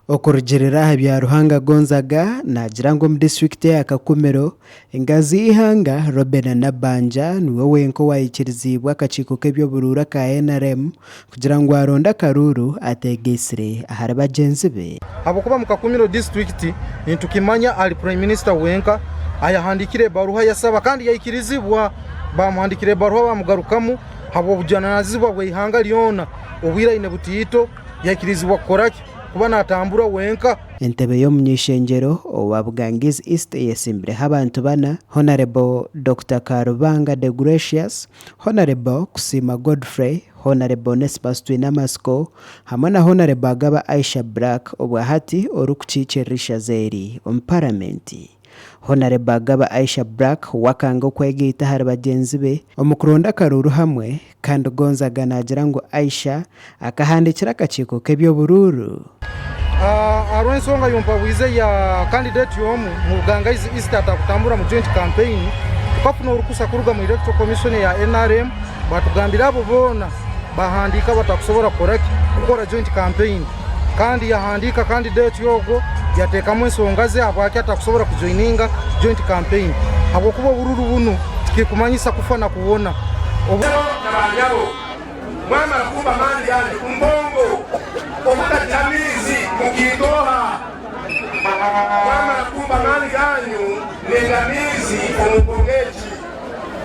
Okurugiirira aha bya Ruhanga Gonzaga, naagira ngu omu disiturikiti eya Kakumiro, engazi y'eihanga, Robena Nabbanja niwe wenka owaikiriziibwe akakiiko k'eby'oburuuru aka NRM kugira ngu aronde akaruuru ateegaitsire ahari bagyenzi be. Ahabw'okuba mu Kakumiro disiturikiti nitukimanya ari Prime Minister wenka ayahandiikire ebaruha yasaba kandi yaikirizibwa. Baamuhandiikira ebaruha baamugarukamu ahabw'obujunanizibwa bw'eihanga ryona obwire aine butiito yaikirizibwa kukora ki? Kuba naatambura wenka. Entebe y'omuny'eishengyero owa Bugangizi East eyesimbireho abantu bana, Honarebo Dokita Karubanga Degratius, Honarebo Kusiima Godfrey, Honarebo Onesmus Twinamatsiko hamwe na Honarebo Agaba Aisha Black obwahati orikukiikirira ishaza eri omu Paramenti. Honarebo Agaba Aisha Black we akanga okwegaita ahari bagyenzi be omu kuronda akaruuru hamwe kandi Gonzaga naagira ngu Aisha akahandiikira akakiiko k'eby'oburuuru. Ahabw'ensonga yompabwize ya candidate omu mu Bugangaizi East atakutambura mu joint campaign, tukafuna orukusa kuruga mu Electoral Commission eya nrm batugambira abo boona bahandiika abatakusobora kukoraki kukora joint campaign kandi yahandiika candidate ogwo yateekamu ensonga ze habwaki atakusobora kujoininga joint campaign habwokuba obururu bunu tikikumanyisa kufa na kuwona. Sebo na banyabo, mwamara kumpa amaani ganyu mbongo, obutagira amaizi mukaita oha? Mwamara kumpa amaani ganyu nenda amaizi omu mbongo egi.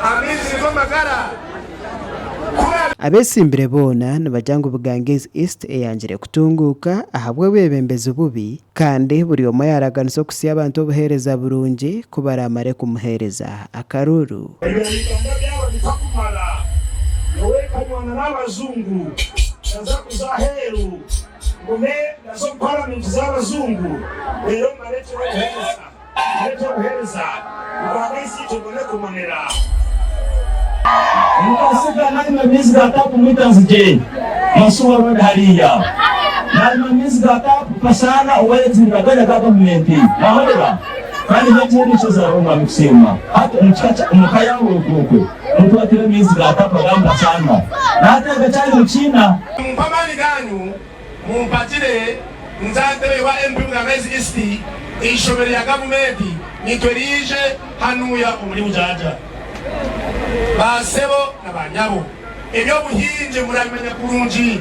Amaizi nigo magara. Abetsimbire boona nibagira ngu Bugangaizi East eyangire kutunguuka ahabw'obwebembezi bubi kandi buri omwe yaaraganisa okuhitsya abantu obuheereza burungi ku baraamare kumuheereza akaruuru. Ebya Uganda byaba bitakumara, nyowe nkanywana n'abajungu naza kuza aheeru ngume naza omu paramenti z'abajungu reero mbareetere obuheereza, mbareetere obuheereza Uganda isiitwe ebone kubonera. Nkasiga nanywa amaizi ga tapu mwita nzigye Masuwa Road hariya nanywa amaizi ga tapu kashaana owayegirira gari aga gavumenti mwahurira kandi nyekyendekyezaho omwami kusiima hati omukika omuka yawe okwo mutwatire amaizi ga tapu aga mukashaana nahati gakyari mukiina. Mumpe amaani ganyu mumpagire nze aha ntebe y'obwa MP Bugangaizi East, eishomero rya gavumenti nitwe riije hanuya omuri Bujaaja. Ba sebo na ba nyabo, eby'obuhingi murabimanya kurungi,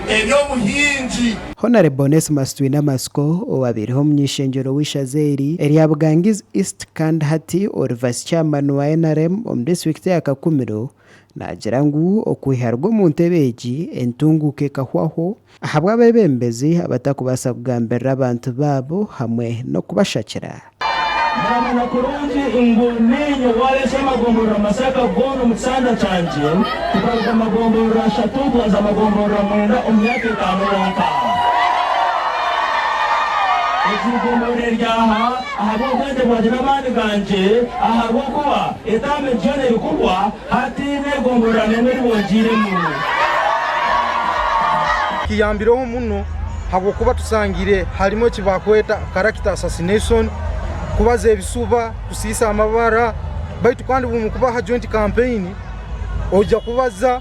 eby'obuhingi. Honarebo Onesmus Twinamatsiko owabaireho omuny'eishengyero w'eishaza eri erya Bugangizi East kandi hati ori Vice Chairman wa nrm omu disiturikiti eya Kakumiro naagira ngu okwiha rwe omu ntebe egi entunguuka ekahwaho ahabw'abeebembezi abatakubaasa kugambirira abantu baabo hamwe n'okubashakira. Naamanya kurungi ngu niinye owaareetsire amagomborora Masaka goona omu kisanja kyangye, tukaruga magomborora ashatu twaza magomborora mwenda omu myaka etaano yonka. Egi gomborora eri aha ahabw'obwengye bwangye n'amaani gangye, ahabw'okuba etaama egi yoona erikuhwa hataine gomborora n'emwe eri bongyeiremu. Kiyambireho muno habwokuba tusangire harimu eki bakweta character assassination, kubaza ebisuba, kusiisa amabara baitu kandi bwomukuba aha joint campaign oija kubaza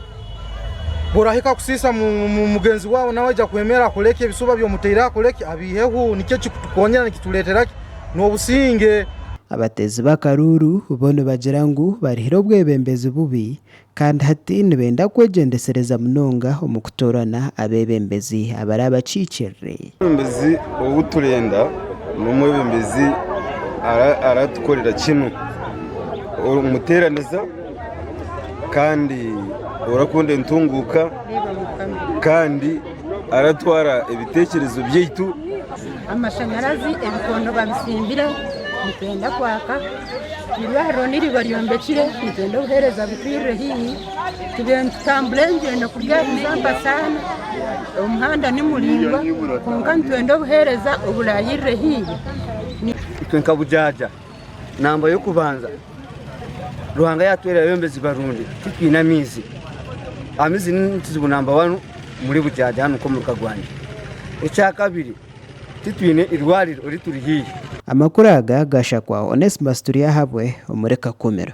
bworahika kusiisa mugenzi waawe nawe aija kwemera akureke ebisuba ebi omuteireho akureke abiiheho nikyo ekikutukonyera nikituretera ki n'obusinge. Abateezi b'akaruuru bo nibagira ngu barihire obwebembezi bubi Kandi hati nibenda kwegyendesereza munonga omu kutoorana abeebembezi abaraabakiikirire. Omwebembezi ou turenda n'omwebembezi aratukorera kinu, omuteeraniza kandi orakunda entunguuka kandi aratwara ebiteekyerezo byaitu. Amashanyarazi ebikondo babisimbire nitwenda kwaka. Eirwariro n'iriba ryombekire nitwenda obuheereza butwirire haihi tube nitutambura engyendo kuruga aha kuza Mpasaana omuhanda ni muraingwa kwonka nitwenda obuheereza oburayirire haihi. Itwe nka Bujaaja namba y'okubanza Ruhanga yatuherera abebembezi barungi titwine amaizi, amaizi nikizibu namba wani omuri Bujaaja hanu nk'omuruka gwangye. Ekyakabiri Titwine irwariro rituri haihi. Amakuru aga gashakwa Onesmus Turyahabwe omuri Kakumiro.